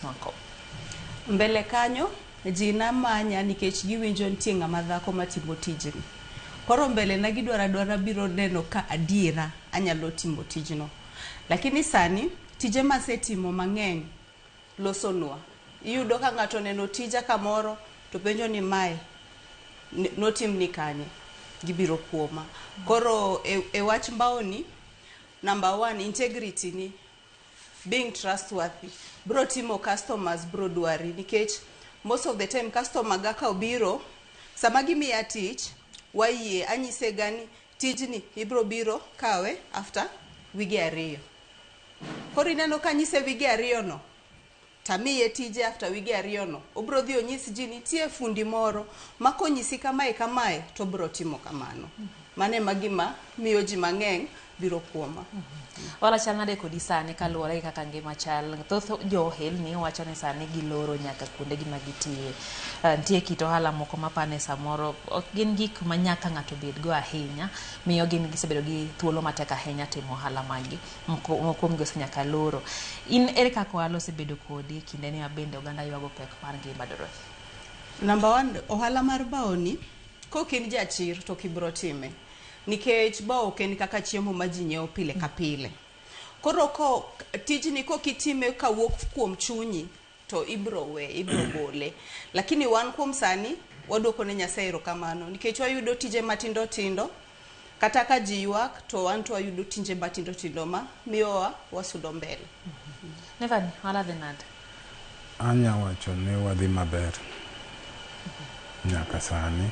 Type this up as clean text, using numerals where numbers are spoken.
Mako. Mbele kanyo ji namanya nikech giwinjo nitie ng'ama dhako matimo tijni. Koro mbele na gidwaro adwara biro neno ka adiera anyalo timo tijno. Lakini sani tije masetimo mang'eny losonwa. Iyudo ka ng'ato oneno tija kamoro to penjo ni mae notimni kanye? Gibiro kuoma. Koro e wach mbao ni, number one, integrity ni being trustworthy bro timo customers bro dwari nikech most of the time customer ga ka obiro sama gimiya tich wayie anyise ga ni tijni ibro biro kawe after wige 2. Koro ineno ka anyise wige 2 no tamiye tije after wige 2 no obro dhi onyis ji nitie fundi moro ma konyisi kamae kamae to obro timo kamano. Mano ema gima miyo ji mang'eny biro kuoma. Ohala chal nade kodi sani kaluwore gi kaka ngima chal? Thoth jo ohelni wacho ni sani giloro nyaka kuondegi ma gitiye. Nitie kit ohala moko mapane samoro ok gin gik ma nyaka ng'ato bedgo ahinya, miyo gin gisebedo gi thuolo matek ahinya timo ohala maggi. Moko kuomgi osenyaka loro. In ere kaka ohala osebedo kodi e kindeni ma bende oganda ywago pek mar ngima, Dorothy? Number one, ohala mar bao ni kok in jachir to ok ibro time. Nikech bao ok en kaka chiemo ma ji nyiewo pile ka pile. Koro ko tijni kok itime kawuok kuom chunyi to ibro we, ibro gole. Lakini wan kuom sani waduoko ne Nyasaye erokamano nikech wayudo tije matindo tindo kata ka ji ywak to wan to wayudo tije matindo tindo ma miyowa wasudo mbele. Nevani, ohala dhi nade? Anya wacho ni wadhi maber nyaka sani.